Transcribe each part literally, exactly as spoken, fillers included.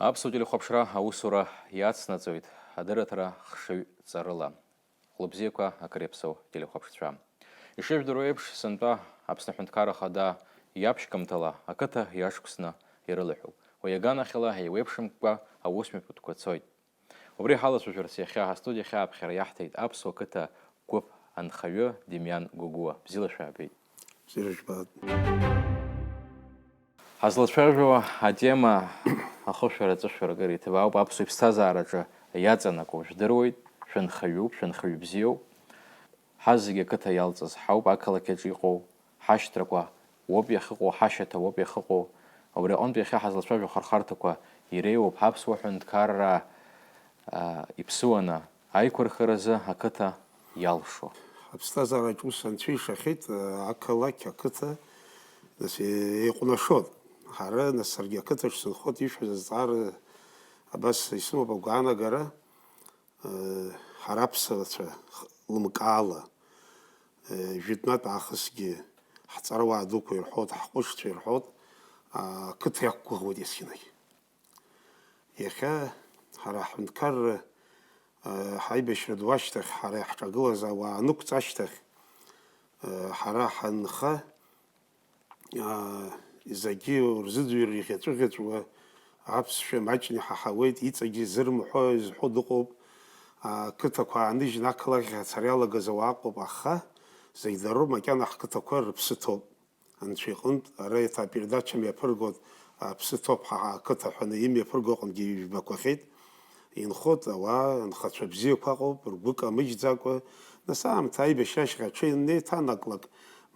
Аԥсуа телехәаԥшра аусура иацнаҵоит адырраҭара хшыҩ ҵарыла. Хәлыбзиақәа, акыр иаԥсоу телехәаԥшцәа. Ишыжәдыруа еиԥш, сынтәа Аԥсны Аҳәынҭқарра Ахада иаԥшьгамҭала ақыҭа иашықәсны ирылаҳәоуп. Уи аганахьала еиуеиԥшымкәа аусмҩаԥгатәқәа цоит. Убри ҳалацәажәарц иахьа астудиахь ааԥхьара иаҳҭеит аԥсуа қыҭа гәыԥ анхаҩы Демиан Гогәуа. Бзиала шәаабеит. Бзиара жәбап. Ҳазлацәажәо атема ахышәара аҵышәара акыр иҭбаауп, аԥсуа иԥсҭазаараҿы иаҵанакуа жәдыруеит, шәынхаҩуп, шәынхаҩы бзиоуп. Ҳазегьы ақыҭа иалҵыз ҳауп, ақалақь аҿы иҟоу ҳашьҭрақәа уоуп иахьыҟоу, ҳашьаҭа уоуп иахьыҟоу. Убри аҟынтә иахьа ҳазлацәажәо ахырхарҭақәа иреиуоуп ҳаԥсуа ҳәынҭқарра, аа, иԥсыуаны аиқәырхаразы ақыҭа иалшо. Аԥсҭазаараҿ ус анцәа ишахьеит, ақалақь, ақыҭа, нас, еиҟәнашоит. Ҳара, нас, саргьы ақыҭаҿ сынхоит, ишәҳәаз азҵаара абас исымоуп агәаанагара, ҳара аԥсарацәа лымкаала, жәытәнатә аахысгьы ҳҵарауаа дуқәа ирҳәоит, ҳҟәышцәа ирҳәоит, ақыҭа иақәгәыӷуеит есқьынагь. Иахьа ҳара ҳҳәынҭқарра, ҳаибашьра ду ашьҭахь, ҳара иаҳҿагылаз ауаа анықәҵ ашьҭахь, ҳара ҳанха, зегьы рзыӡырҩыр иӷьаҵәы-ӷьаҵәуа, аԥсшәа маҷны иҳаҳауеит, иҵегьы зырмҳәо, изҳәо дыҟоуп, ақыҭақәа ааныжьны ақалақь ацара иалагаз ауаа ыҟоуп, аха зегь дароуп, макьана ҳқыҭақәа рыԥсы ҭоуп. Анцәа иҟынтә, ара еиҭа апередача мҩаԥыргоит, аԥсы ҭоуп ҳа, ҳқыҭа ҳәа имҩаԥырго аҟынгьы ижәбақәахьеит. Инхоит ауаа, анхацәа бзиақәа ыҟоуп, ргәы камыжьӡакәа, нас аамҭа аибашьра ашьха аҽеинеиҭанаклак,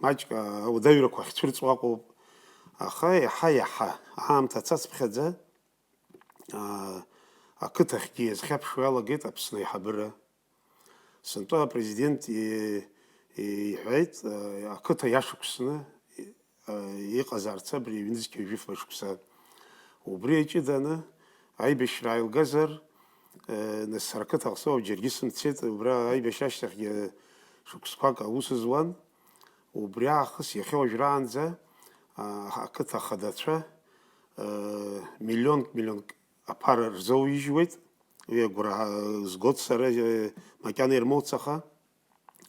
маҷк ауадаҩрақәа ахьцәырҵуа ыҟоуп. Аха иаҳа-иаҳа аамҭа цацԥхьаӡа, аа, ақыҭахьгьы иазхьаԥшуа иалагеит Аԥсны аиҳабыра. Сынтәа апрезидент и-, иҳәеит, э, ақыҭа иашықәсны, э, иҟазаарц абри ҩнызқьи жәафба шықәса. Убри аҷыданы аибашьра ааилгазар, э, нас сара ақыҭа ахсоуп, џьаргьы сымцеит, убра аибашьра ашьҭахьгьы шықәсқәак аус зуан. Убри аахыс иахьа уажәраанӡа, а, ақыҭа ахадацәа, э, миллионк, миллионк аԥара рзоуижьуеит. Уи агәра згоит сара, э, макьана ирмоуцаха.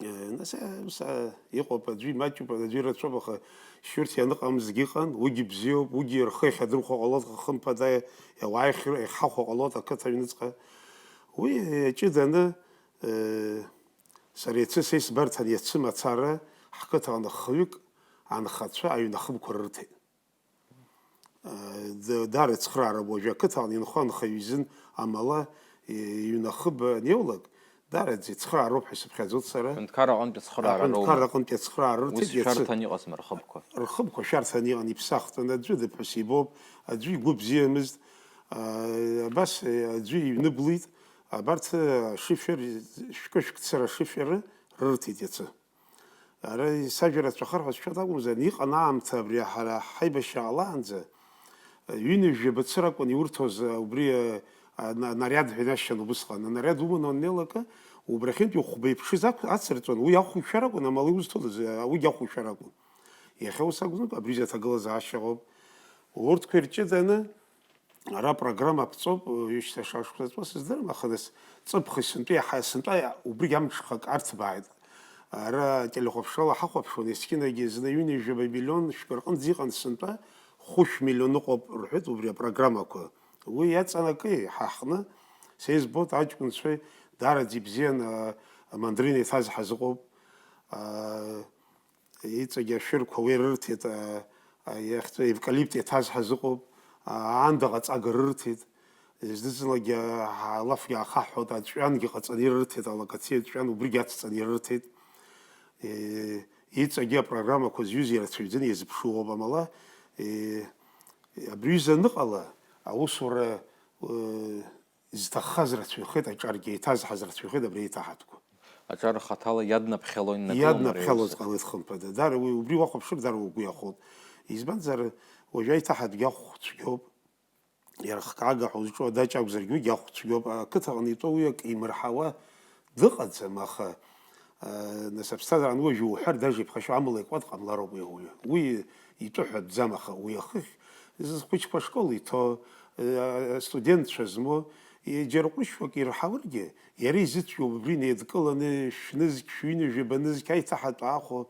Э, нас, э, ус, э, иҟоуп, аӡәы имаҷуп, аӡәы ирацәоуп, аха шьурҭ ианыҟамзгьы ыҟан, уигьы бзиоуп, уигьы рхы иахьадырхәо ҟалоит, хымԥада, ауаа иахь-, иахьҳахәо ҟалоит ақыҭа аҩныҵҟа. Уи, э, ҷыданы, э, сара иацы сеисбарҭан иацы мацара ҳқыҭа аҟны хҩык анхацәа аҩнахыбқәа рырҭеит. Д-, даара ицхыраароуп уажәы ақыҭаҟны инхо анхаҩы изын амала, и-, иҩнахыб анеилак, даараӡа ицхыраароуп ҳәа исыԥхьаӡоит сара. Аҳәынҭқарра аҟынтә ацхыраара роума? Аҳәынҭқарра аҟынтә ацхыраара рыҭеит. Ус иацы ишәарҭан иҟазма рхыбқәа? Рхыбқәа шәарҭан иҟан, иԥсахтәын, аӡәы дыԥҳәыс ибоуп, аӡәы игәы бзиамызт, а, абас, а, аӡәы иҩны блит, абарҭ, а, шифер, шәкы-шәкы цыра шифер рырҭеит иацы. Ара сажәа рацәахар ҳәа сшәоит акәымзар, иҟан аамҭа абри ҳара ҳаибашьра ҟалаанӡа, ҩынҩажәа бацыра акәын иурҭоз, а, убри, а, а, на-, анариад ҳәа инашьҭан убысҟан. Анариад уманы уаннеилакы, убрахьынтә ихәба иԥҽыз ақә-, ацырҵон, уи ахәшәар акәын, амала иузҭодаз, а, уигь ахәшәар акәын. Иахьа ус акәзар, абри аҭагылазаашьа ыҟоуп. Урҭқәа ирҷыданы, ара апрограмма аԥҵоуп, ҩышьҭа шықәса ҵуа сыздырам, аха нас ҵыԥх сынтәа иаҳа, сынтәа убригь амҽхак арҭбааит. Ара телехәаԥшрала ҳахәаԥшуан, есқьынагьы зны ҩынҩажәаба миллион шәкы рҟынӡа иҟан сынтәа, хәышә миллион ыҟоуп рҳәеит убри апрограммақәа. Уи иаҵанакуеи ҳа ҳҟны? Са избоит, аҷкәынцәеи даараӡа ибзиан, а, амандрина иҭазҳаз ыҟоуп. А, Иҵегь ашәырқәа уи рырҭеит, а, а, иахьӡу евкалипт иаҭазҳаз ыҟоуп, а, аанда ҟаҵага рырҭеит, зны-зынлагьы, а, алафгьы аахаҳҳәоит, аҵәҩангьы ҟаҵаны ирырҭеит, алакациа аҵәҩан убригь ацҵаны ирырҭеит. Е, иҵегьы апрограммақәа зҩыз ирацәаҩӡаны иазыԥшуоуп, амала, е, абри ҩыза аныҟала, аусура, э, Изҭаххаз рацәаҩхеит, аҿаргьы еиҭазҳаз рацәаҩхеит абри аиҭаҳатәқәа. Аҿар хаҭала иаднаԥхьало иннакылом ари аус. Иаднаԥхьалоз ҟалеит, хымԥада. Дара уи, убри уахәаԥшыр, дара угәы иахәоит. Избанзар, уажәы аиҭаҳатәгьы ахә цәгьоуп. Иара хкаага ҳәа узҿу адаҷ акәзаргьы, уигьы ахә цәгьоуп. Ақыҭаҟны итәоу уи акы имырҳауа дыҟаӡам, аха, а, нас аԥсҭазаара ануажә иуҳәар, даже иԥхашьо амала икуа дҟамлароуп уи ауаҩы. Уи итәы ҳәатәӡам, аха уи ахыхь, зхәыҷқәа ашкол иҭо, Астудентцәа змоу, џьара ҟәышьуак ирҳаургьы, иара изыцәгьоуп убри неидкыланы шәнызқь, шәҩынҩажәи банызқь аиҭаҳатә аахәо,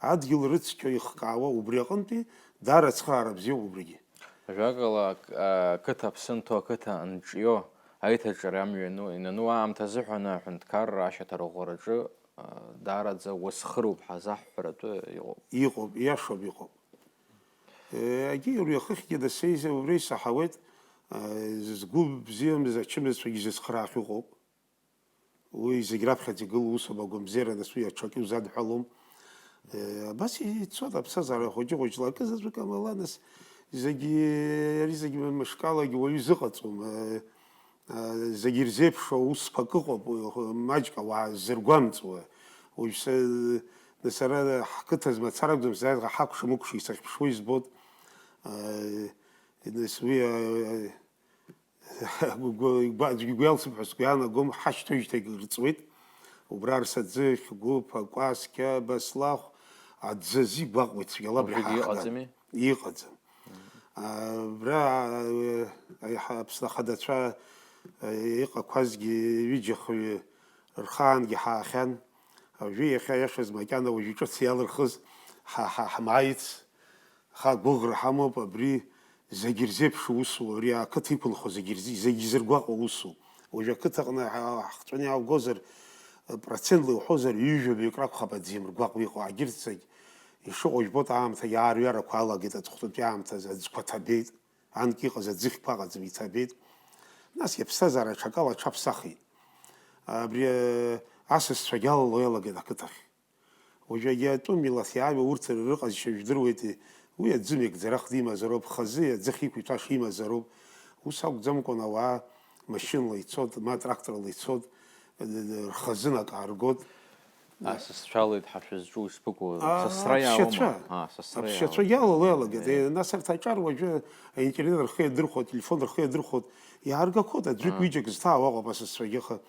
адгьыл рыцқьа ихкаауа убри аҟынтәи даара ацхыраара бзиоуп убригьы. Ажәакала, ак-, ақыҭа аԥсы анҭо, ақыҭа анҿио, аиҭаҿара амҩа иану, инану аамҭа азыҳәан аҳәынҭқарра ашьаҭарӷәӷәараҿы, а, даараӡа уасхыроуп ҳәа азаҳҳәаратәы иҟоуп. Иҟоуп, иашоуп, иҟоуп. Егьи, уи ахыхьгьы дасеиза убра исаҳауеит, а, згәы бзиамыз ачымазцәагьы зыцхраахьоу ыҟоуп. Уи зегь раԥхьаӡа игылоу усуп, агәамзеира, нас уи аҽак иузадҳәалом. Э, абас ицоит аԥсҭазаара хәыҷы-хәыҷла, акы заҵәык амала, нас зегьы, ари зегьы мышкалагьы уаҩы изыҟаҵом. Э, э, зегь ирзеиԥшу усқәак ыҟоуп, уи маҷк ауаа зыргәамҵуа. Уажә са, нас ара ҳқыҭаз мацара акәӡам, сзааит, ҳакәша-мыкәша исахьԥшуа избоит. Э, нас уи, э, Гәгәа-, игәа-, аӡәгьы игәы иалсып ҳәа сгәы иаанагом, ҳашьҭоижьҭеигьы рҵуеит. Убра арс аӡы, хьгәыԥ, акәасқьа, баслахә, аӡы азы игәаҟуеит цәгьала абри Уажәыгьы ҳаахган. Иҟаӡами? Иҟаӡам. А, убра, а, аиҳа-, Аԥсны ахадацәа, а, иҟақәазгьы ҩыџьа-хҩы рхаангьы ҳаахьан. Уажәы иахьа иашаз макьана уажәы ҿыц иалырхыз ҳа-, ҳа-, ҳмааиц. Аха агәыӷра ҳамоуп, абри зегь ирзеиԥшу усу, ари ақыҭа иқәынхо зегь ирзи-, зегь изыргәаҟуа усу. Уажәы ақыҭаҟны ҳа-, ҳхҵәаны иааугозар, процентла иуҳәозар, ҩажәаҩык ракәхап аӡы иамыргәаҟуа иҟоу, агьырҭ зегь ишыҟоу жәбоит, аамҭа иаарҩарақәа алагеит, аҵыхәтәантәи аамҭазы аӡқәа ҭабеит, анк иҟаз аӡыхьқәа аҟаӡам, иҭабеит. Насгьы аԥсҭазаара аҽакала аҽаԥсахит. Абри, э, асасцәагьы алало иалагеит ақыҭахь. Уажәы егьи атәым милаҭ иааҩуа урҭ рыҟазшьа жәдыруеитеи, уи аӡы меигӡарахда имазароуп, хазы аӡыхь иқәиҭәаша имазароуп. Ус акәӡамкәан, ауаа машьынала ицоит, ма тракторла ицоит, рхазы акы ааргоит. Асасцәалоит ҳәа шәызҿу ишԥыкәу? А, Сасра аԥсшьацәа. Иаауама? А, сасра Аԥсшьацәа иаауама? Иалало иалагеит. Э. Э, нас арҭ аҿар уажәы аинтернет рхы иадырхәоит, ателефон рхы иадырхәоит, иааргақәоит, аӡәык А. ҩыџьак зҭаауа ыҟоуп асасцәагьы аха.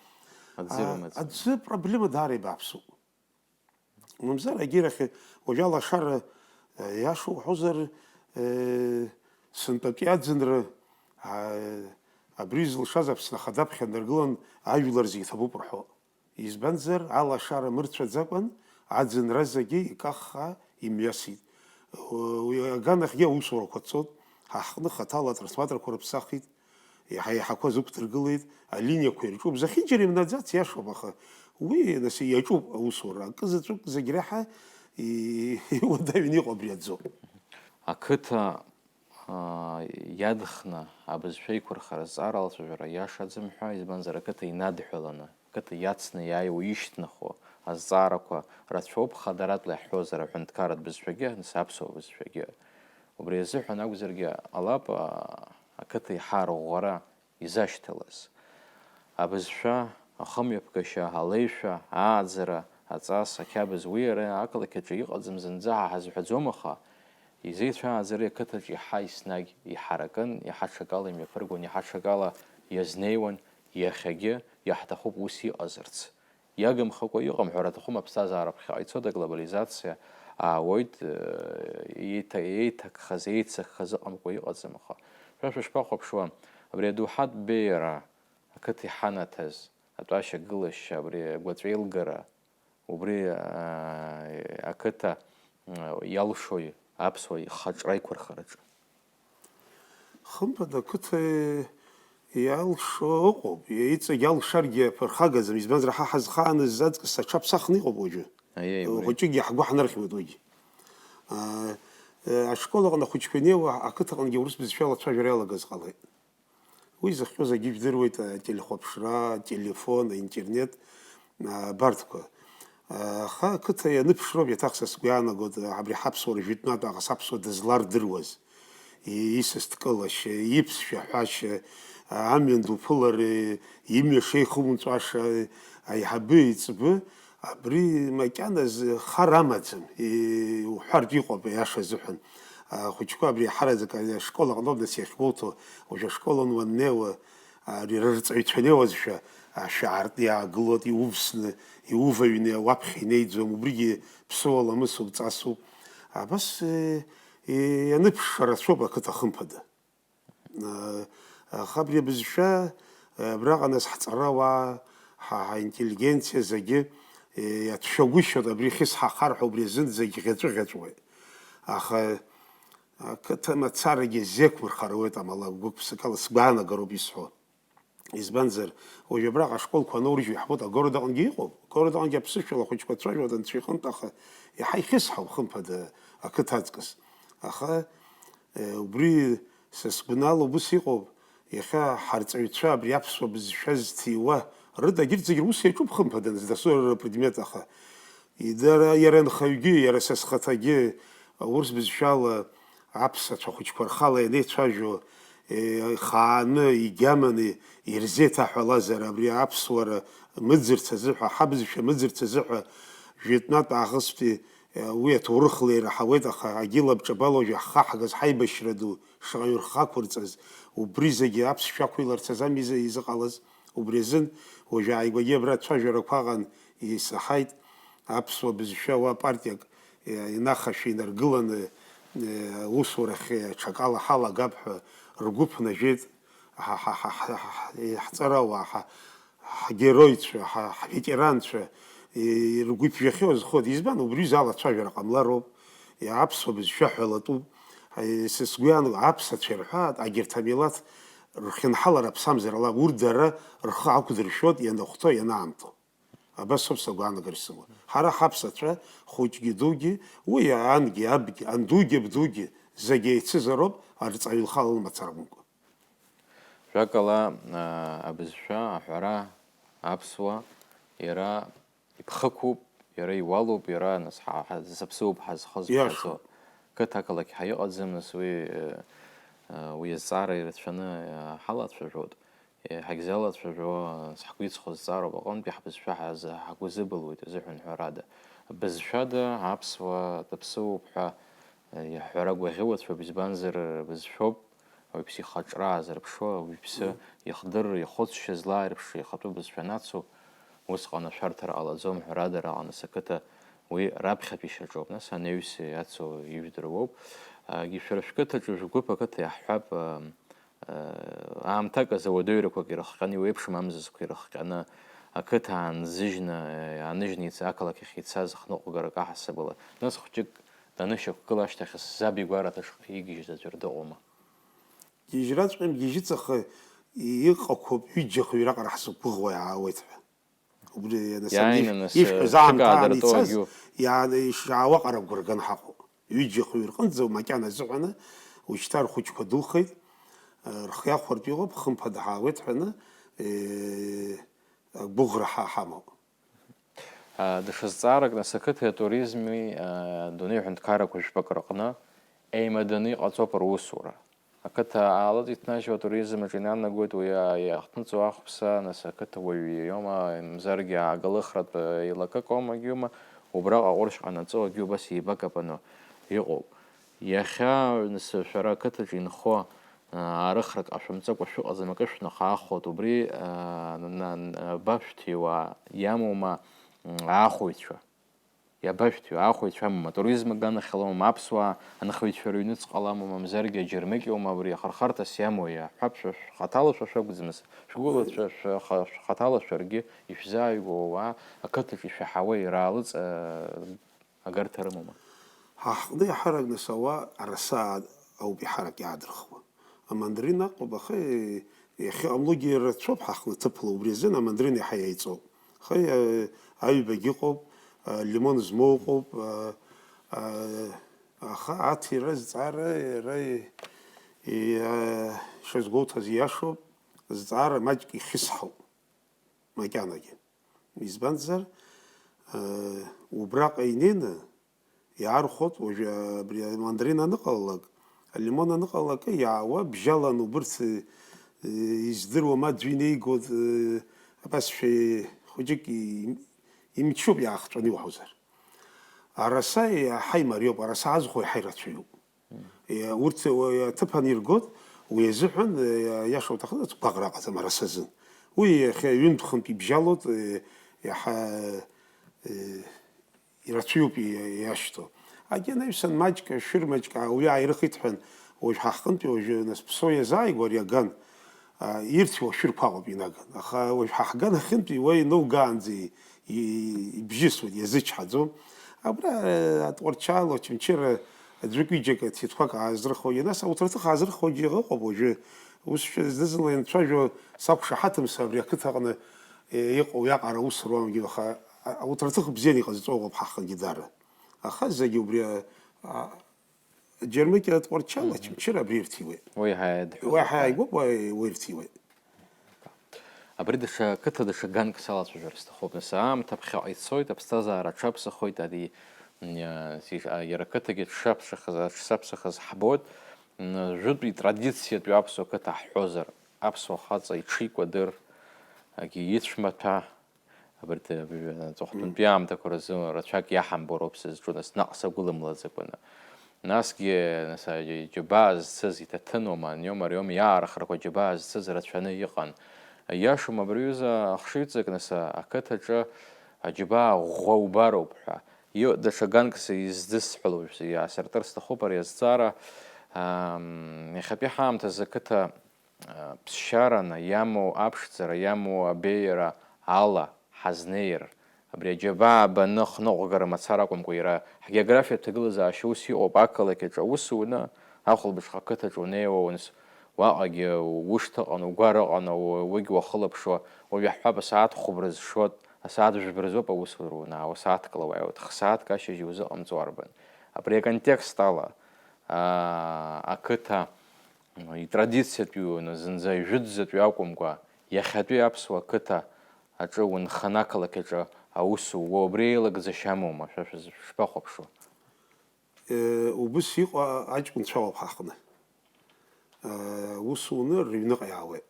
Аӡы А, рымаӡам. Аӡы проблема даара ибааԥсуп. Мамзар, егьирахь уажәы алашара, э, иаша уҳәозар, э, сынтәатәи аӡынра, а, абри зылшаз Аԥсны Ахада аԥхьа днаргылан, ажәлар зегьы ҭабуп рҳәо. Избанзар, алашара мырцәаӡакәан, аӡынра зегьы икаххаа имҩасит. Уи аганахьгьы аусурақәа цот, ҳа ҳҟны хаҭала атрансформаторқәа рыԥсахит. Иаҳа-иаҳақәа зықәдыргылеит, алиниақәа ирҿуп, зехьынџьара имнаӡац, иашоуп, аха уи, нас, иаҿуп аусура. Акы заҵәык зегь реиҳа и-, иуадаҩын иҟоу абри аӡоуп. Ақыҭа, аа, иадхны абызшәа еиқәырхара азҵаара алацәажәара иашаӡам ҳәа, избанзар, ақыҭа инадҳәаланы, ақыҭа иацны иааиуа ишьҭнахуа азҵаарақәа рацәоуп, хадаратәла иаҳҳәозар, аҳәынҭқарратә бызшәагьы, нас, аԥсуа бызшәагьы. Убри азыҳәан акәзаргьы ҟалап, аа, ақыҭа иҳарӷәӷәара изашьҭалаз. Абызшәа, ахымҩаԥгашьа, алеишәа, ааӡара, аҵас, ақьабз, уи иара ақалақь аҿы иҟаӡам зынӡа ҳа ҳазҳәаӡом, аха изеицәааӡари ақыҭаҿ иаҳа еснагь иҳаракын, иаҳа ҽакала имҩаԥыргон, иаҳа ҽакала иазнеиуан, иахьагьы иаҳҭахуп ус иҟазарц. Иагымхакәа иҟам ҳәара аҭахума, аԥсҭазаара ԥхьаҟа ицоит, аглобализациа аауеит, э, еиҭа-, еиҭагхаз, еицыгхаз ыҟамкәа иҟаӡам, аха шәа шәышԥахәаԥшуа, абри адоуҳатә беиара, ақыҭа иҳанаҭаз, атәашьа гылашьа, абри агәаҵәеилгара, убри, аа, ақыҭа, м, иалшои аԥсуа ихаҿра иқәырхараҿы? Хымԥада, ақыҭа иалшо ыҟоуп, иҵегь алшаргьы ԥырхагаӡам, избанзар, ҳа ҳазхааныз аҵкыс аҽаԥсахны иҟоуп уажәы. Аиеи, убри. Хәыҷыкгьы ҳгәы ҳнархьуеит уигьы. Аа, э, ашкол аҟны ахәыҷқәа инеиуа ақыҭаҟынгьы урыс бызшәала ацәажәара иалагаз ҟалеит. Уи зыхҟьо зегьы жәдыруеит, ателехәаԥшра, ателефон, аинтернет, абарҭқәа. Аха ақыҭа ианыԥшроуп, еиҭах са сгәы иаанагоит, абри ҳаԥсуара жәытәнатә аҟас аԥсуа дызлардыруаз, и-, исасдкылашьа, иԥсшәа ҳәашьа, амҩан дуԥылар, имҩа шеихумҵәаша, аиҳабы иҵбы, абри макьаназы хар амаӡам, и-, уҳәартә иҟоуп, аиаша азыҳәан. Ахәыҷқәа абри ҳараӡак ашкол аҟноуп нас иахьгәоуҭо, уажәы ашкол ануаннеиуа, ари рырҵаҩцәа неиуазшәа, ашә аартны иаагылоит, иувсны, иуваҩны уаԥхьа инеиӡом, убригьы ԥсыуа ламысуп, ҵасуп. Абас, э, э, ианыԥшша рацәоуп ақыҭа хымԥада. Э, Аха абри абызшәа, э, абраҟа нас ҳҵарауаа, ҳа, ҳаинтеллигенциа зегьы, э, иацәшәагәышьоит, абри хьысҳахар ҳәа убри азын зегь ӷьаҵәы-ӷьаҵәуеит. Аха ақыҭа мацарагьы зеқәмырхар ауеит, амала гәык-ԥсыкала сгәаанагароуп исҳәо. Избанзар, уажә абраҟа ашколқәа анаурыжьуа иаҳбоит, агород аҟынгьы иҟоуп, агород аҟынгьы аԥсышәала ахәыҷқәа цәажәоит анцәа иҟынтә, аха иаҳа ихьысҳауп, хымԥада, ақыҭа аҵкыс. Аха, э, убри са сгәанала убыс иҟоуп, иахьа ҳарҵаҩцәа абри аԥсуа бызшәа зҭиуа рыда, егьырҭ зегьы рус иаҿуп, хымԥада, дасу рыпредмет, аха идара, иара анхаҩгьы, иара са схаҭагьы, урыс бызшәала аԥсацәа хәыҷқәа рхала ианеицәажәо, е, ихааны, игьаманы ирзеиҭаҳәалазар, абри аԥсуара мыӡырц азыҳәа, ҳабызшәа мыӡырц азыҳәа, жәытәнатә ааӷыстәи, е, уи аҭоурыхла ираҳауеит, аха агьыла абҿабалоу жәаҳхаҳгаз ҳаибашьра ду шаҟаҩ рхы ақәырҵаз, убри зегьы аԥсшәа ақәиларц азами изы-, изыҟалаз? Убри азын уажә ааигәагьы абра ацәажәарақәа аҟан исаҳаит, аԥсуа бызшәа уа партиак, е, инахашәа инаргыланы, е, аусурахь, е, ҽакала ҳалагап ҳәа ргәы ԥнажәеит ҳа, ҳа, ҳа, ҳа, ҳа, ҳҵарауаа, ҳа, ҳгероицәа, ҳа, ҳветеранцәа, е, ргәы иԥжәахьоу азхоит. Избан? Убри аҩыза алацәажәара ҟамлароуп. Е, аԥсуа бызшәа ҳәа латәуп. Е, са сгәы иаанагоит, аԥсацәа ирҳәаат, агьырҭ амилаҭ рхьынҳалара аԥсамзар ала, урҭ дара рхы ақәдыршәоит ианахәҭоу, ианаамҭоу. Абас ауп сагәаанагара сымоу. Ҳара ҳаԥсацәа, хәыҷгьы дугьы, уи ангьы абгьы, андугьы абдугьы, зегьы еицызароуп, арҵаҩы лхала лымацара акәымкәа. Жәакала, аа, абызшәа, аҳәара, аԥсуа, иара иԥхықәуп, иара иуалуп, иара, нас, ҳа, ҳа, зыԥсоуп ҳазхоз Иашоуп. Ҳазо. Қыҭа ақалақь ҳәа иҟаӡам, нас, уи, э, э, уи азҵаара ирацәаны, э, ҳалацәажәоит. Ҳагьзалацәажәо, ҳгәы иҵхо зҵаароуп аҟынтәи ҳбызшәа ҳазы-, ҳгәы зыбылуеит азыҳәан ҳәарада. Бызшәада аԥсуа даԥсыуоуп ҳәа иаҳҳәара гәаӷьуацәоуп, избанзар, бызшәоуп, ауаҩԥсы ихаҿра аазырԥшуа, ауаҩԥсы ихдырра, ихәыцшьа злааирԥшуа ихатәы бызшәа анацу, усҟан ашәарҭара ҟалаӡом ҳәарада, араҟа нас ақыҭа уи раԥхьатәи шьаҿоуп, нас анаҩс иацу ижәдыруоуп. Егьи шәара шәқыҭаҿы, шәгәыԥ ақыҭа иаҳҳәап, Аамҭак азы ауадаҩрақәак ирыхҟьаны, иуеиԥшым амзызқәа ирыхҟьаны, ақыҭа аанзыжьны, ааныжьны ица-, ақалақь ахь ицаз хныҟәгарак аҳасабала, нас хәҷык данышьақәгыла ашьҭахь, саб игәараҭаҿ игьежьыз аӡәыр дыҟоума? Гьежьраҵәҟьам, гьежьыҵаха иҟақәоуп, ҩыџьа-хҩы раҟара ҳзықәгәыӷуа иаауеит ҳәа. Убри анасыԥ Иааины иш-, нас, ишәҳәаз ҭык аамҭа аан аадыртәо ицаз, агьу. Иааны ишаауа ҟара гәырган ҳаҟоуп. Ҩыџьа-хҩы рҟынӡа макьана азыҳәаны, уажәшьҭа рхәыҷқәа духеит, рхы иахәартә иҟоуп, хымԥада ҳаауеит ҳәаны, э, агәыӷра ҳа-, ҳамоуп. А, даҽа зҵаарак, нас, ақыҭеи атуризми, а, адунеи аҳәынҭқаррақәа жәпакы рҟны еимаданы иҟаҵоуп русура. Ақыҭа аалыҵ иҭнажьуа атуризм аҿы инанагоит уи иахҭныҵуа ахәԥса, нас ақыҭа уаҩы иоума, мзаргьы ааглыхратә еилакык аума, агьиума, убраҟа аҟәыршь ҟанаҵо, агьи убас еибакапаны иҟоуп. Иахьа, нас, шәара ақыҭаҿы инхо, аа, аарыхрак ҟашәымҵакәа шәыҟаӡам, акы шәнахаахоит, убри, аа, на-, на-, башәҭиуа иамоума, м, аахәаҩцәа? Иабашәҭиуа, аахәаҩцәа амоума, атуризм аганахьала амоума, аԥсуаа анхаҩцәа рыҩныҵҟала амоума, мамзаргьы аџьармыкьоума абри ахырхарҭас иамоу, иаҳҳәап, шәа шәхаҭала шәа шәакәӡамыз, шәгәыла шәа шәа ха-, шәхаҭала шәаргьы ишәзааигәоу ауаа ақыҭаҿ ишәаҳауа ираалыҵ, а, агарҭа рымоума? Ҳа ҳҟны иаҳарак нас ауаа араса ауп иаҳарак иаадырхуа. Амандарин аҟоуп, аха иахьыҟамлогьы рацәоуп ҳаҟны ҭыԥла, убри азын амандарин иаҳа иаиҵоуп. Аха, э, аҩбагь ыҟоуп, э, лимон змоу ыҟоуп, э, э, аха аҭира, зҵаара, иара и-, и-, э, шазгәоуҭаз иашоуп, зҵаара маҷк ихьысҳауп, макьанагьы. Избанзар, э, убраҟа инеины, иаархәоит, уажәы абри амандарин аныҟалалак, алимон аныҟалалак, иаауа бжьалан убырҭ, э, издыруам, аӡәы инеигоит, э, абасшәа хәыҷык и-, имчуп иаахҵәаны иуҳәозар. Араса иаҳа имариоуп, араса азхәа иаҳа ирацәаҩуп. Е, урҭ, уи аҭыԥ аниргоит, уи азыҳәан, е, иаша уҭахыда, гәаҟра ҟаҵам араса азын. Уи иахьа ҩынтә-хынтә ибжьалоит, е, иаҳа, е, ирацәаҩуп и-, иашьҭоу. Агьи анаҩсан маҷк, шәыр маҷк, а, уи ааирыхит ҳәан, уажә ҳа ҳҟынтәи уажәы нас Ԥсоу иазааигәа ари аган. а, ирцәоу ашәырқәа ыҟоуп инаган. Аха уажә ҳа ҳганахьынтәи уа иноугаанӡа и-, и-, ибжьысуеит, иазычҳаӡом. Абра, э, атҟәарчал, очамчыра аӡәык-ҩыџьак ацитқәак аазрыхуагьы, нас ауҭраҭых аазрыхуагьы ыҟоуп уажәы. Ус шәа зны-зынла ианцәажәо сақәшаҳаҭым са абри ақыҭаҟны, э, иҟоу уиаҟара аус руамгьы, аха, а, ауҭраҭых бзианы иҟазҵо ыҟоуп ҳахгьы дара. Аха зегьы убри, а, а, Џьармыкьа Тҟәарчал Мгм. Очамчыра абри ирҭиуеит. Уи ҳаидҳәалоуп. Уи ҳааигәоуп, уи, уи ирҭиуеит. Абри даҽа қыҭа, даҽа ганк салацәажәар сҭахуп. Нас аамҭа ԥхьаҟа ицоит, аԥсҭазаара аҽаԥсахоит, ари, м, а, си-, а, иара ақыҭагьы дшаԥсахаз, дшаԥсахаз ҳбоит. М, жәытәи традициатәи аԥсуа қыҭа ҳҳәозар, аԥсуа хаҵа иҽикәадыр, агьи ицәмаҭәа, абарҭ, аб-, аҵыхәтәантәи аамҭақәа рзы рацәак иаҳамбо роуп сызҿу, нас наҟ сагәыламлаӡакәаны. Насгьы, нас, аџьабаа зцыз иҭаҭын уама, аниом-ариом иаархарақәа аџьабаа зцыз рацәаны иҟан. Иашоума абри аҩыза ахшыҩҵак, нас, ақыҭаҿы аџьабаа ӷәӷәа убароуп ҳәа. Ио-, даҽа ганк са издысҳәалоу иаасыртыр сҭахуп ари азҵаара. Ам, иахьатәи ҳаамҭазы ақыҭа ԥсшьараны иамоу аԥшӡара, иамоу абеиара ала ҳазнеир, абри аџьабаа баны хныҟәгара мацара акәымкәа, иара ҳгеографиатә ҭагылазаашьа ус иҟоуп, ақалақь аҿы аус уны, ахәылбыҽха ақыҭаҿы унеиуа, унс-, уаҟагьы ушҭа ыҟан, угәар ыҟан, у-, уигь уахылаԥшуа, уажә иаҳҳәап, асааҭ хәба рзы шот, асааҭ жәба рзоуп аусура унаауа, сааҭк ала уааиуеит, х-, сааҭк ашьыжь иузыҟамҵо арбан. Абри аконтекст ала, аа, ақыҭа Итрадициатәиу, зынӡа ижәытәӡатәиу акәымкәа, иахьатәи аԥсуа қыҭа аҿы унханы ақалақь аҿы аус ууа, убри еилагӡашьа амоума, шәа шәыз-, шәышԥахәаԥшуа? Э, убыс иҟоу аҷкәынцәа ыҟоуп ҳаҟны. Э, ус уны рыҩныҟа иаауеит.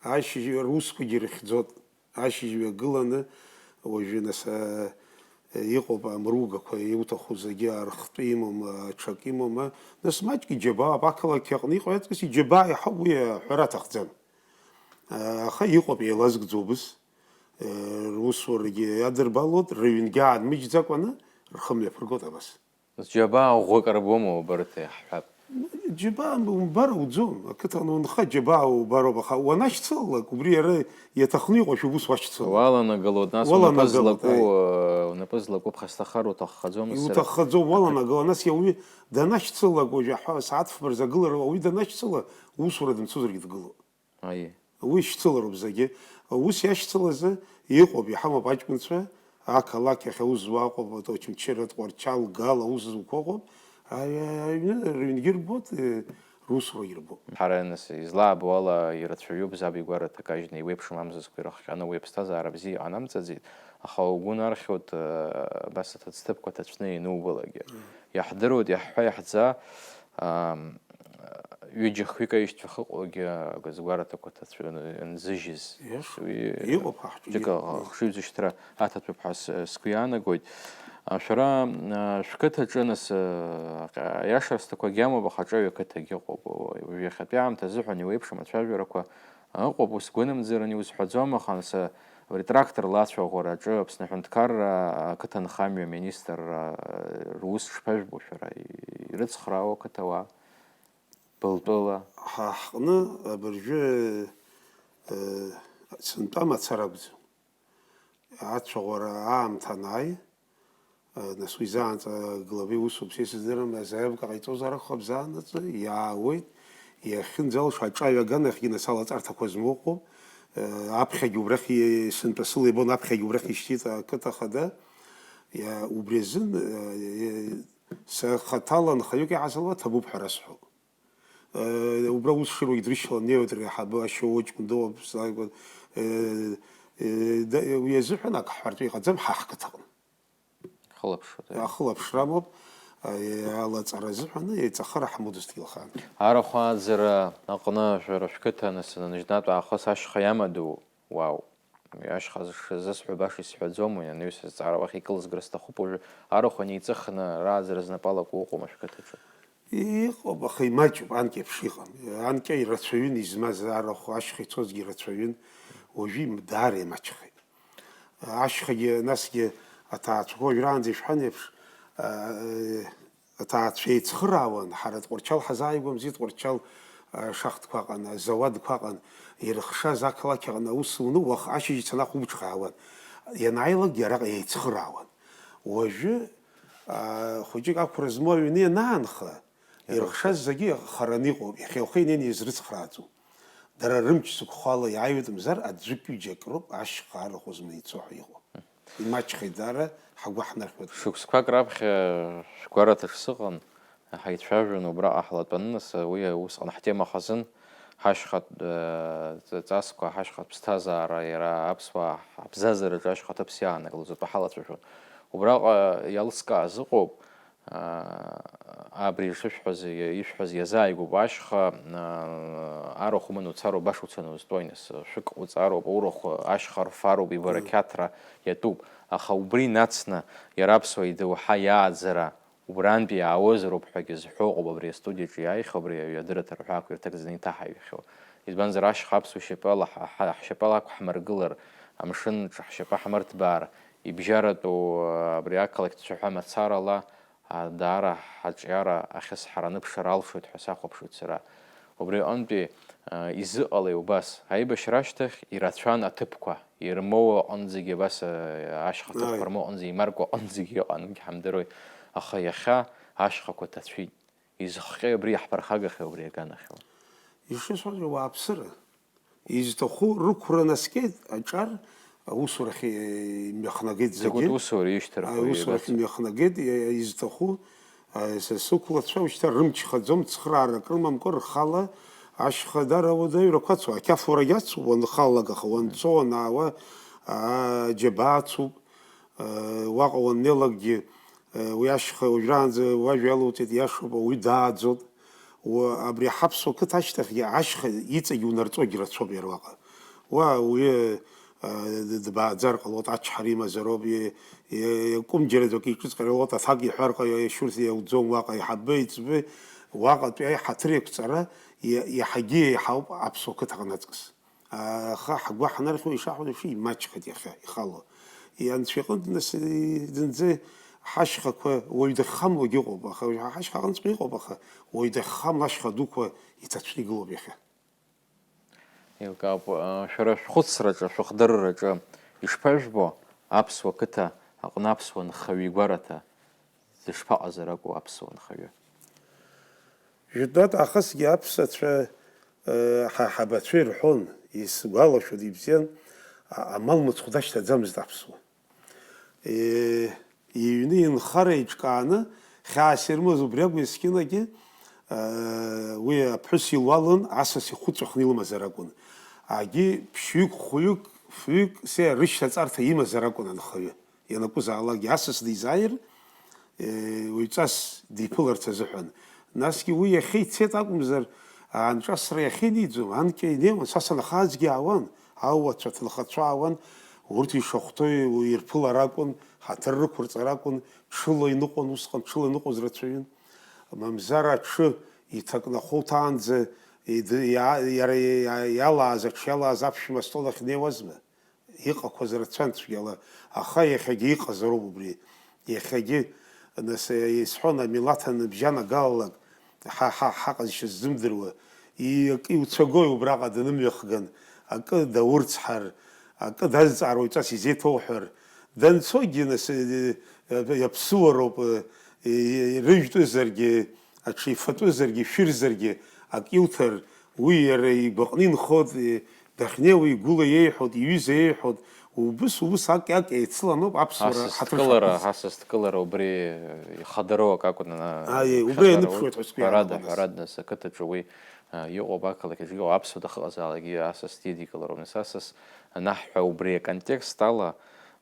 Ашьыжь русқәагьы ирыхьӡоит. Ашьыжь ҩагыланы, уажәы, нас, а, иҟоуп амругақәа, иуҭаху зегьы архтәы имоума, аҽак имоума. Нас маҷк иџьабаап, ақалақь аҟны иҟоу аҵкыс иџьабаа иаҳауп, уи аҳәара аҭахӡам. А, аха иҟоуп еилазгӡо убыс. Э, русурагьы иадырбалоит, рыҩнгьы аанмыжьӡакәаны рхы мҩаԥыргоит абас. Џьабаа ӷәӷәак рбома убарҭ, иаҳҳәап? Џьабаа умбар ауӡом, ақыҭан унха џьабаа убароуп, аха уанашьцылалак, убри иара иаҭахны иҟоушәа ус уашьцылалак. Уаланагалоит, нас унапы Уаланагалоит, злаку, аи. э, унапы злаку ԥхасҭахар уҭаххаӡомызт сара? Иуҭаххаӡом, уаланагала, нас иауи данашьцылалак, уажәы аҳәа-, сааҭ фба рзы агылара, ауаҩы данашьцыла, усура дымцозаргьы дгылоуп. Аиеи. Уи шьцылароуп зегьы. Ус иашьцылазы иҟоуп, иҳамоуп аҷкәынцәа, ақалақь ахь аус зуа ыҟоуп, Очамчыра, Тҟәарчал, Гал аус зуқәа ыҟоуп. Аҩ-, аҩны рыҩнгьы рбоит, э, русурагьы рбоит. Ҳара, нас, излаабо ала, ирацәаҩуп заб игәара ҭакажьны, иуеиԥшым амзызқәа ирыхҟьаны, уи аԥсҭазаара бзиа иҟанамҵаӡеит, аха угәы нархьуеит, э, абас аҭыӡҭыԥқәа ҭацәны ианубалагьы. Мм. Иаҳдыруеит, иаҳҳәа, иаҳӡа, ам, ҩыџьа-хҩык аишьцәа ахьыҟоугьы агәазгәараҭақәа ҭацәны ианзыжьыз. Иашоуп. Уи Иҟоуп ҳа ҳҿы. џьыка ахшыҩзышьҭра аҭатәуп ҳәа с-, сгәы иаанагоит. А, шәара, а, шәқыҭаҿы, нас, а, аиашара сҭахқәагьы амоуп, аха аҿаҩа қыҭагьы ыҟоуп. Уажә иахьатәи аамҭа азыҳәан еиуеиԥшым ацәажәарақәа Ыҟоуп, ус гәынамӡаран иузҳәаӡом, аха нас, абри трактор лацәаӷәара аҿы Аԥсны аҳәынҭқарра ақыҭанхамҩа аминистрра рус шԥажәбо шәара, ирыцхраауа ақыҭауаа, былтәыла? Ҳа ҳҟны абыржәы, э, сынтәа мацара акәӡам. Ацәаӷәара аамҭа анааи, Нас уи заанӡа главеи усуп, са исыздырам, азаявка ҟаиҵозар акәхап, заанаҵы иаауеит, иахьынӡалшо аҿаҩа аганахьгьы нас алаҵарҭақәа змоу ыҟоуп. Аԥхьагьы убрахь и-, сынтәа сыла ибон, аԥхьагьы убрахь ишьҭит ақыҭа хада. Иа-, убри азын, э, са хаҭала нхаҩык иаҳасалуа ҭабуп ҳәа расҳәоит. Э, убра ус шыруагь дрышьҭалан, неиуеит реиҳабы, ашьоуаҷкәын дыҟоуп, сааигәа, э, э, да, уи азыҳәан ак ҳҳәартә иҟаӡам ҳа ҳқыҭаҟны. Хылаԥшра, да. Ахылаԥшра амоуп, а, алаҵара азыҳәан еиҵахара ҳмоуӡоз ҭилхаан. Арахә ааӡара аҟны шәара шәқыҭа, нас, аныжьнатә аахыс ашьха иамадоу уаауп. Ашьха шазысҳәо баша исҳәаӡом, уи анаҩс азҵаара уахь икылзгар сҭахуп, уажәы арахә анеиҵыхны рааӡара знапы алаку ыҟоума шәқыҭаҿы? Иҟоуп, аха имаҷуп, анкьеиԥш иҟам. Анкьа ирацәаҩын измаз арахә, ашьха ицозгьы ирацәаҩын, уажәы им-, даара имаҷхеит. Ашьхагьы, насгьы аҭаацәақәа уажәраанӡа ишәҳәан еиԥш, а, аҭаацәа еицхыраауан, ҳара Тҟәарчал ҳазааигәамзи, Тҟәарчал ашахтқәа аҟан, азауадқәа аҟан ирыхшаз ақалақь аҟны аус уны, уаха ашьыжь ицаны ахәылбыҽха аауан. Ианааилакгьы араҟа еицхыраауан. Уажәы, а, хәыҷык ақәра змоу аҩны ианаанха, ирыхшаз зегьы хараны иҟоуп, иахьа ухы инеины иазрыцхрааӡом. Дара рымч зықәхало иааҩуеит мзар, аӡәык-ҩыџьак роуп ашьха арахә змеицәоу ҳәа иҟоу. Имаҷхеит даара, ҳагәы ҳнархьуеит. Шықәсқәак раԥхьа шәгәараҭаҿ сыҟан, ҳаицәажәон убраҟа ҳлатәаны, нас уи усҟан ҳтема хазын, ҳашьхатә, э, ҵасқәа, ҳашьхатә ԥсҭазаара, иара аԥсуаа ҳабзазараҿы ашьха ҭыԥс иаанагылоз атәы ҳалацәажәон. Убраҟа иалыскааз ыҟоуп, аа, абри шышәҳәаз, ишәҳәаз иазааигәоуп, ашьха, аа, арахә уманы уцароуп, баша уцаны узтәои, нас, шәык уҵароуп, аурахә, ашьха рфароуп, ибарақьаҭра иатәуп. Аха убри нацны, иара аԥсуа идоуҳа иааӡара убрантәи иаауазароуп ҳәагьы зҳәо ыҟоуп абри астудиаҿы иааихьоу, абри аҩадырраҭа рҳәаақәа ирҭагӡаны иҭаҳаҩхьоу. Избанзар, ашьха аԥсуа шьапала ҳа-, ҳа-, ҳшьапала ақәҳмыргылар, амшынҿы ҳшьапы ҳмырҭбаар, ибжьаратәу, абри ақалақь цәаҳәа мацарала, а, даара ҳаҿиара ахьысҳара аныԥшыр алшоит ҳәа сахәаԥшуеит сара. Убри аҟынтәи, а, изыҟалеи убас? Аибашьра ашьҭахь ирацәан аҭыԥқәа, ирмоу аҟынӡагьы абас, а, ашьха ҭыԥқәа Ааи. рмоу аҟынӡа, имаркуа аҟынӡагьы ыҟан, уигьы ҳамдыруеит. Аха иахьа ашьхақәа ҭацәит. Изыхҟьеи абри иаҳԥырхагахьоу абри аганахьоу? Ишысҳәаз, ауааԥсыра. Изҭаху рықәра наскьеит, аҿар аусурахь имҩахнагеит зегьы. Закәытә усура ишьҭархои Аусурахь иабацо? Имҩахнагеит, и-, изҭаху, а, са сықәлацәа ушьҭа рымч хаӡом, цхыраарак рымамкәа рхала ашьха дара ауадаҩрақәа ацу, ақьафурагь ацу, уанхалак, аха уанцо, уанаауа, а, џьабаа ацуп. Уаҟа уаннеилакгьы, уи ашьха уажәраанӡа уажәа иалоуҵеит, иашоуп, ауаҩы дааӡоит. Уа-, абри ҳаԥсуа қыҭа ашьҭахьгьы ашьха иҵегь унарҵогьы рацәоуп иара уаҟа. Уа ауаҩы, д-, дбааӡар ҟалоит, ачҳара имазароуп, и-, и-, кәымџьараӡак иҿыҵҟьар ҟалоит, аҭак иҳәар ҟа-, шәырҭ иауӡом уаҟа, иҳабы, иҵбы, уаҟатәи аиҳаҭыр еиқәҵара иа-, иаҳагьы еиҳауп аԥсуа қыҭаҟны аҵкыс. Аха ҳгәы ҳнархьуа ишаҳҳәаз еиԥш, имаҷхеит иахьа ихало. Анцәа иҟынтә, нас, зынӡа ҳашьхақәа уаҩ дахьхамлогь ыҟоуп, аха ҳашьха аҟынҵәҟьа иҟоуп, аха уаҩ дахьхамло ашьха дуқәа иҭацәны игылоуп иахьа. Еилкаауп, а, шәара шәхәыцраҿы, шәыхдырраҿы ишԥажәбо, аԥсуа қыҭа аҟны аԥсуа нхаҩы игәараҭа дышԥаҟазар акәу аԥсуа нхаҩы? Жәытәнатә аахысгьы аԥсацәа, э, ҳа-, ҳабацәа ирҳәон, исгәалашәоит, ибзиан, а-, амал мыцхә дашьҭаӡамызт аԥсуа. Э, иҩны инхара еиҿкааны, хьаас ирымаз убри акәын есқьынагьы, э, уи аԥҳәыс илуалын, асас ихәы ҵәахны илымазар акәын. Агьи ԥшьҩык, хәҩык, фҩык, се рышьҭаҵарҭа имазар акәын анхаҩы. Ианакәызаалакгьы асас дизааир, е, уаҩҵас диԥыларц азыҳәан. Насгьы уи иахьа ицеит акәымзар, аанҿасра иахьа иниӡом, анкьа инеиуан, са санахаазгьы аауан, аууацәа, аҭынхацәа аауан, урҭ ишахәҭоу ирԥылар акәын, ҳаҭыр рықәырҵар акәын, ҽыла иныҟәон, усҟан ҽыла иныҟәоз рацәаҩын. Мамзар аҽы иҭакнахо уҭаанӡа, иды-, иа-, иара иа-, иалааз, аҽы иалааз аԥшәма астол ахь днеиуазма? Иҟақәаз рацәан цәгьала, аха иахьагьы иҟазароуп убри. Иахьагьы, нас, исҳәон, амилаҭ аныбжьанагалалак, ҳа, ҳа, ҳаҟазшьа ззымдыруа, и-, акы иуцәагои убраҟа данымҩахган, акы даурцҳар, акы дазҵаар уаҩҵас изеиҭоуҳәар, данцогьы, нас, э, э, иаԥсуароуп, э, э, рыжәтәызаргьы, аҽифатәызаргьы, шәырзаргьы, ак иуҭар, уи иара игәаҟны инхоит, э, дахьнеиуа игәыла иеиҳәоит, иҩыза иеиҳәоит, убыс, убыс ак, ак еицыланоуп аԥсуара Асасдкылара, ҳаҭыр шақәыз. Асасдкылара убри ихадароу акы акәын, ана-, Аиеи, убри иахьазаара аныԥшуеит уи. Ҳәа сгәы Ҳәарада, иаанагон ас. Ҳәарада, нас ақыҭаҿы уи, а, иҟоуп, ақалақь аҿы иҟоуп, аԥсуа дахыҟазаалакгьы асас дидикылароуп. Нас асас анаҳҳәа убри аконтекст ала,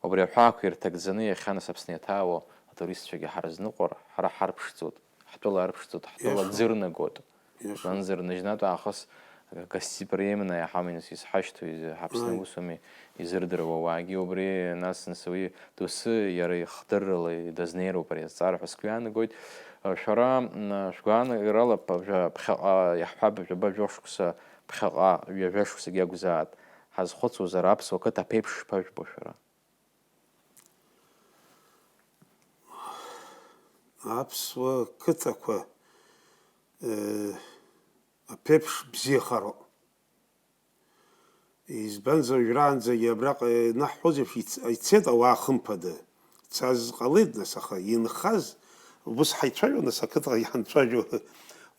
убри аҳәаақәа ирҭагӡаны иахьа нас Аԥсны иаҭаауа атуристцәагьы ҳарызныҟәар, ҳара ҳарԥшӡоит, ҳтәыла арԥшӡоит, ҳтәыла Иашоуп. Ӡырнагоит. Иашоуп. Избанзар, ныжьнатә аахыс гостеприимная ҳамаҩс изҳашьҭоу изы-, ҳаԥсны Ааи. Усуми изырдыруа уаагьы убри, нас, нас уи доусы иара ихдыррала дазнеироуп ари азҵаара ҳәа сгәы иаанагоит. Шәара, м, шәгәаанагарала п-, жәа-, ԥхьаҟа иаҳҳәап, жәаба-жәохә шықәса ԥхьаҟа, ҩажәа шықәсагьы акәзаат, ҳазхәыцуазар аԥсуа қыҭа аԥеиԥш шԥажәбо шәара? Аԥсуа қыҭақәа, э, аԥеиԥш бзиахароуп. Избанзар, уажәраанӡагьы абраҟа ианаҳҳәоз еиԥш, иц-, ицеит ауаа хымԥада. Цаз ҟалеит, нас, аха инхаз, ус ҳаицәажәо, нас, ақыҭа иҳанцәажәо,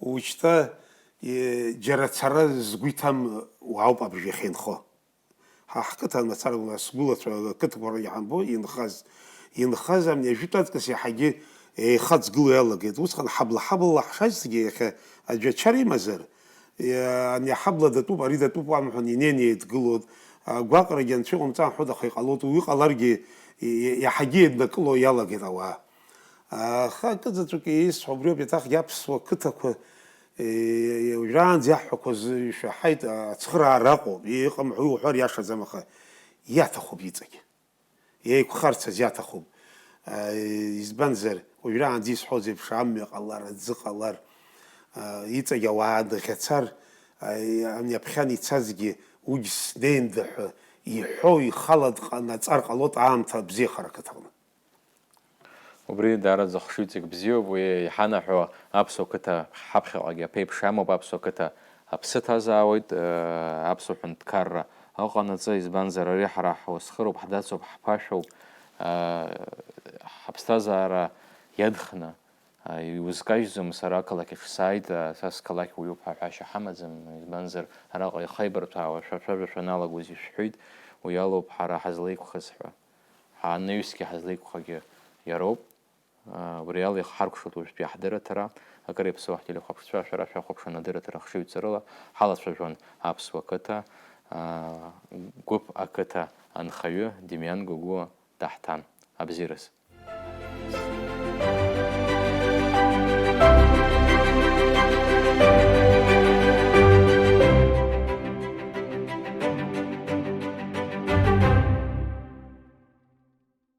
ушьҭа, е, џьара ацара згәы иҭам уаауп абыржәы иахьа инхо. Ҳа ҳқыҭан мацара сгәылацәа ақыҭақәа рҿы иҳамбо инхаз, инхаз амни ажәытә аҵкыс иаҳагьы еихаҵгыло иалагеит. Усҟан ҳабла-ҳаблала ҳшазҭгьы, иахьа аӡәы ачара имазар, иа-, ани аҳабла датәуп, ари датәуп уамҳәан, инеины еидгылон. Агәаҟрагьы анцәа иҟамҵан ҳәоит, аха иҟалоит, уи ҟаларгьы, и-, и-, иаҳагьы еиднакыло иалагеит ауаа. Аха акы заҵәык исҳәо убриоуп, еиҭахгьы аԥсуа қыҭақәа, е, уажәраанӡа иаҳҳәақәаз ишәаҳаит, ацхыраара ыҟоуп, иҟам ҳәа иуҳәар иашаӡам, аха иаҭахуп иҵегь. Еиқәхарцаз иаҭахуп. А, избанзар, уажәраанӡа исҳәоз еиԥш, амҩа ҟалар, аӡы ҟалар, а, иҵегь ауаа дыӷьацар, а, ани аԥхьан ицазгьы угь снеинда ҳәа иҳәо ихала дҟанаҵар ҟалоит аамҭа абзиахара ақыҭаҟны. Убри даараӡа хшыҩҵак бзиоуп, уи иҳанаҳәо аԥсуа қыҭа ҳаԥхьаҟагьы аԥеиԥш амоуп, аԥсуа қыҭа аԥсы ҭазаауеит, э, аԥсуа ҳәынҭқарра ыҟанаҵы, избанзар, ари ҳара ҳуасхыроуп, ҳдацуп, ҳԥашәоуп, э, ҳаԥсҭазаара иадхны, э, иузкажьӡом, сара ақалақь аҿы сааит, э, са сқалақь уаҩуп ҳәа ҳәашьа ҳамаӡам, избанзар, араҟа ихеибарҭәаауа шәа шәажәа шәаналагоз ишәҳәеит, уи алоуп ҳара ҳазлеиқәхаз ҳәа. Ҳанаҩсгьы ҳазлеиқәхагьы иароуп. Убри ала ихҳаркәшоит уажәтәи ҳдырраҭара. Акыр иаԥсоу ҳтелехәаԥшцәа, шәара шәахәаԥшуан адырраҭара хшыҩҵарыла. Ҳалацәажәон аԥсуа қыҭа, гәыԥ ақыҭа анхаҩы Демиан Гогәуа даҳҭан. Абзиараз.